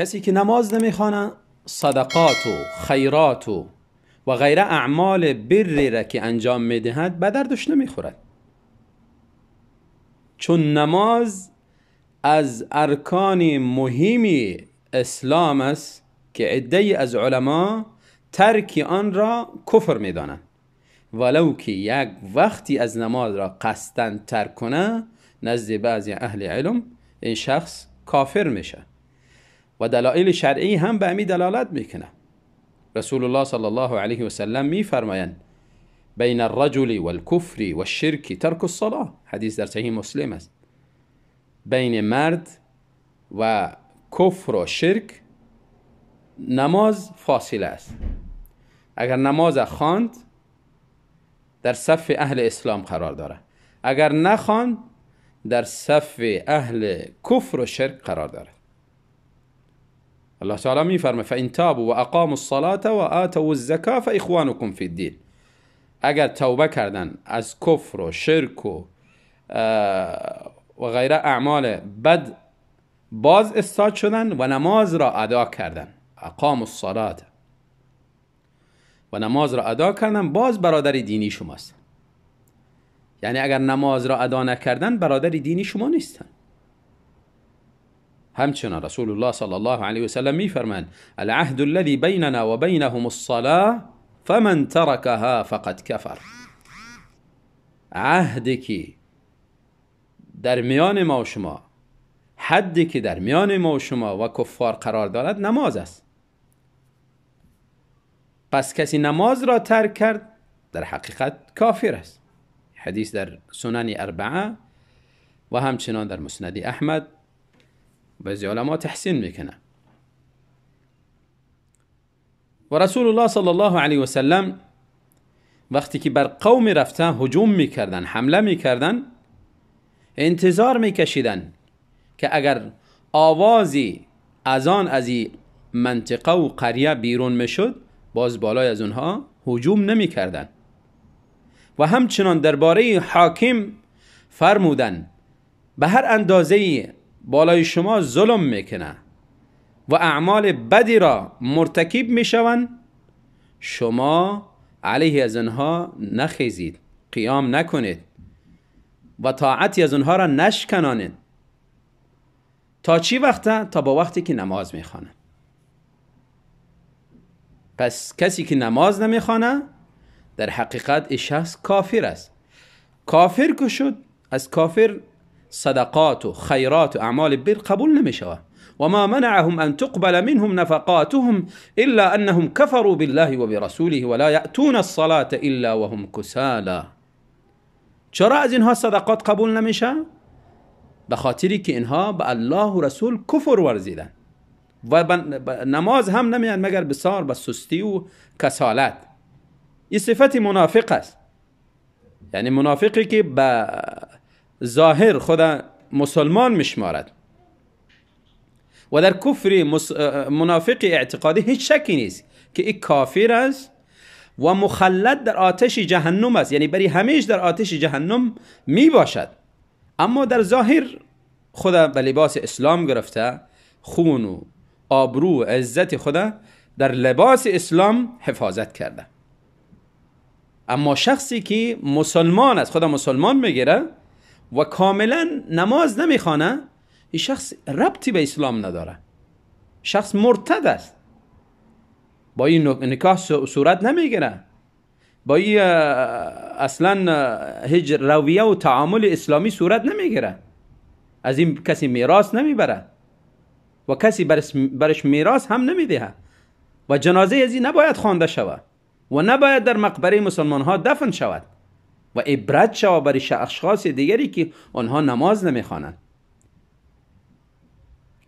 کسی که نماز نمیخوانه، صدقات و خیرات و غیره اعمال بری را که انجام میدهد به دردش نمیخورد، چون نماز از ارکان مهمی اسلام است که عده‌ای از علما ترک آن را کفر میدانند. ولو که یک وقتی از نماز را قصداً ترک کنه، نزد بعضی اهل علم این شخص کافر میشه و دلایل شرعی هم به امی دلالت میکنه. رسول الله صلی الله علیه و سلم میفرمایند بین الرجل والکفر والشرک ترک الصلاة. حدیث در صحیح مسلم است. بین مرد و کفر و شرک نماز فاصله است. اگر نماز خواند در صف اهل اسلام قرار داره، اگر نخواند در صف اهل کفر و شرک قرار داره. الله تعالی میفرماید فان تابوا و اقاموا الصلاة و آتوا الزکاة فاخوانکم فی الدین. اگر توبه کردن از کفر و شرک و غیره اعمال بد باز استاد شدن و نماز را ادا کردن، اقاموا الصلاة و نماز را ادا کردن، باز برادر دینی شماست. یعنی اگر نماز را ادا نکردن برادر دینی شما نیستن. همچنان رسول الله صلی الله علیه و سلم میفرمایند العهد الذي بیننا و بینهم الصلاة فمن ترکها فقد کفر. عهدی که در میان ما و شما، حدی که در میان ما و شما و کفار قرار دارد نماز است. پس کسی نماز را ترک کرد در حقیقت کافر است. حدیث در سنن اربعه و همچنان در مسند احمد بعضی علما تحسین میکنه. و رسول الله صلی الله علیه و سلم وقتی که بر قوم رفته هجوم میکردن، حمله میکردن، انتظار میکشیدن که اگر آوازی اذان از این منطقه و قریه بیرون میشد باز بالای از اونها هجوم نمیکردن. و همچنان درباره حاکم فرمودن به هر اندازه بالای شما ظلم میکنه و اعمال بدی را مرتکب میشوند، شما علیه از آنها نخیزید، قیام نکنید و طاعتی از آنها را نشکنانید. تا چی وقته؟ تا با وقتی که نماز میخوانند. پس کسی که نماز نمیخوانه در حقیقت این شخص کافر است. کافر که شد، از کافر صدقات و خیرات و اعمال بر قبول نمیشود. و ما منعهم ان تقبل منهم نفقاتهم الا انهم كفروا بالله وبرسوله ولا يأتون الصلاة الا وهم كسالى. چرا از اینها صدقات قبول نمیشه؟ به خاطری که اینها به الله و رسول کفر ورزیدن و نماز هم نمیان مگر بسار به سستی و کسالت. این صفت منافق است. یعنی منافقی که به ظاهر خود مسلمان میشمارد و در کفر منافق اعتقادی هیچ شکی نیست که این کافر است و مخلد در آتش جهنم است، یعنی برای همیش در آتش جهنم می باشد. اما در ظاهر خود به لباس اسلام گرفته، خون و آبرو و عزت خود در لباس اسلام حفاظت کرده. اما شخصی که مسلمان است، خود مسلمان میگیره و کاملا نماز نمیخوانه، این شخص ربطی به اسلام نداره، شخص مرتد است. با این نکاح صورت نمیگیره، با این اصلا هیچ رویه و تعامل اسلامی صورت نمیگیره، از این کسی میراث نمیبره و کسی برش میراث هم نمیده و جنازه از این نباید خوانده شود و نباید در مقبره مسلمان ها دفن شود و عبرت شود برای اشخاص دیگری که آنها نماز نمیخوانند.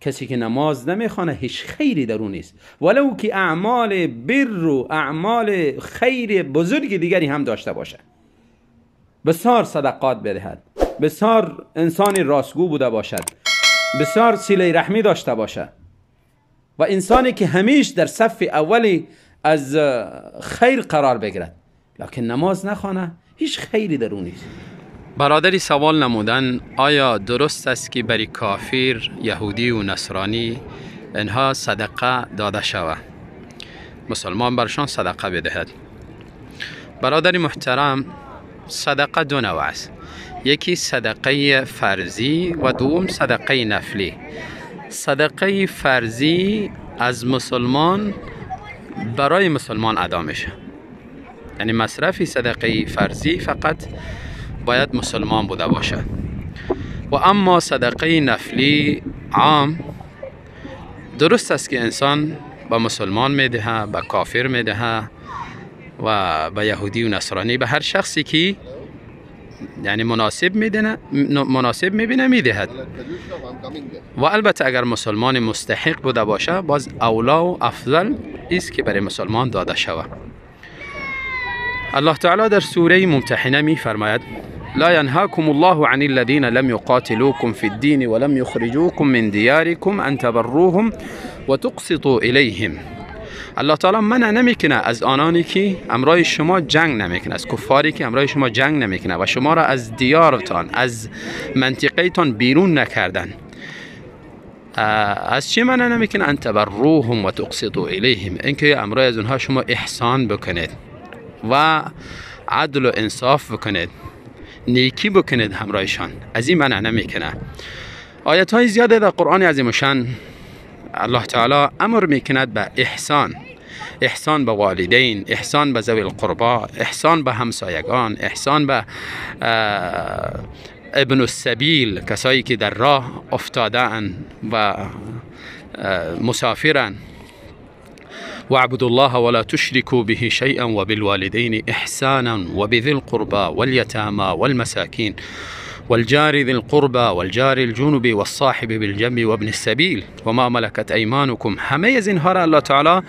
کسی که نماز نمیخوانه هیچ خیری در اون نیست، ولو که اعمال بر و اعمال خیر بزرگ دیگری هم داشته باشه، بسیار صدقات بدهد، بسیار انسان راستگو بوده باشد، بسیار صله رحمی داشته باشه و انسانی که همیش در صف اولی از خیر قرار بگیرد، لکن نماز نخوانه هیچ خیری در اون نیست. برادری سوال نمودن آیا درست است که برای کافر یهودی و نصرانی اینها صدقه داده شود، مسلمان برشان صدقه بدهد. برادر محترم، صدقه دو نوع است، یکی صدقه فرضی و دوم صدقه نفلی. صدقه فرضی از مسلمان برای مسلمان ادا میشه، یعنی مصرف صدقه فرضی فقط باید مسلمان بوده باشه. و اما صدقه نفلی عام، درست است که انسان به مسلمان میده، به کافر میده و به یهودی و نصرانی، به هر شخصی که یعنی مناسب میدونه، مناسب میبینه میدهد. و البته اگر مسلمان مستحق بوده باشه باز اولا و افضل است که برای مسلمان داده شود. الله تعالی در سوره ممتحنه می فرماید: لا ينهاكم الله عن الذين لم يقاتلوكم في الدين ولم يخرجوكم من دياركم أن تبروهم وتقسطوا إليهم. الله تعالی منع نمیکنه از آنانی که امرای شما جنگ نمیکنه، از کفاری که امرای شما جنگ نمیکنه و شما را از دیارتان، از منطقهتان بیرون نکردن. از چی منع نمیکنه؟ ان تبروهم و تقسطوا الیهم، اینکه امرای از اونها شما احسان بکنید و عدل و انصاف بکنید، نیکی بکنید همراهشان، از این منع نمیکنه. آیت های زیاده در قرآن عظیم الشان الله تعالی امر میکند به احسان، احسان به والدین، احسان به ذوی القربا، احسان به همسایگان، احسان به ابن السبیل، کسایی که در راه افتاده‌اند و مسافرند. واعبدوا الله ولا تشركوا به شيئا وبالوالدين إحسانا وبذي القربى واليتامى والمساكين والجار ذي القربى والجار الجنب والصاحب بالجنب وابن السبيل وما ملكت ايمانكم. همه از اینها را الله تعالی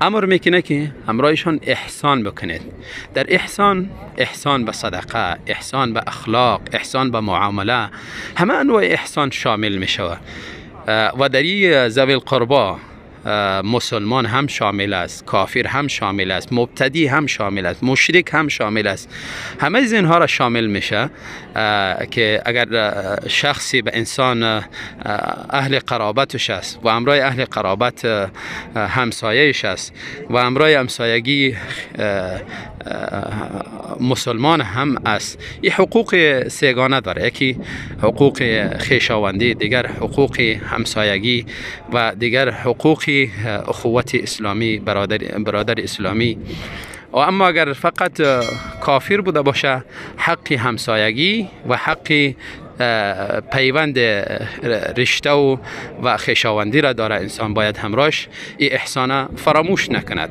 امر میکنه که همراهشان احسان بکنید. در احسان، احسان به صدقه، احسان به اخلاق، احسان به معامله، همه انواع احسان شامل میشود. و در این ذوی القربا مسلمان هم شامل است، کافر هم شامل است، مبتدی هم شامل است، مشرک هم شامل است. همه از اینها را شامل میشه که اگر شخصی به انسان اهل قرابتش است و امرای اهل قرابت همسایه‌اش است و امرای همسایگی مسلمان هم است، این حقوق سه‌گانه داره، یکی حقوق خویشاوندی، دیگر حقوق همسایگی و دیگر حقوق اخوت اسلامی، برادر اسلامی. و اما اگر فقط کافر بوده باشه، حق همسایگی و حق پیوند رشته و خویشاوندی را داره، انسان باید همراهش این احسانه فراموش نکند.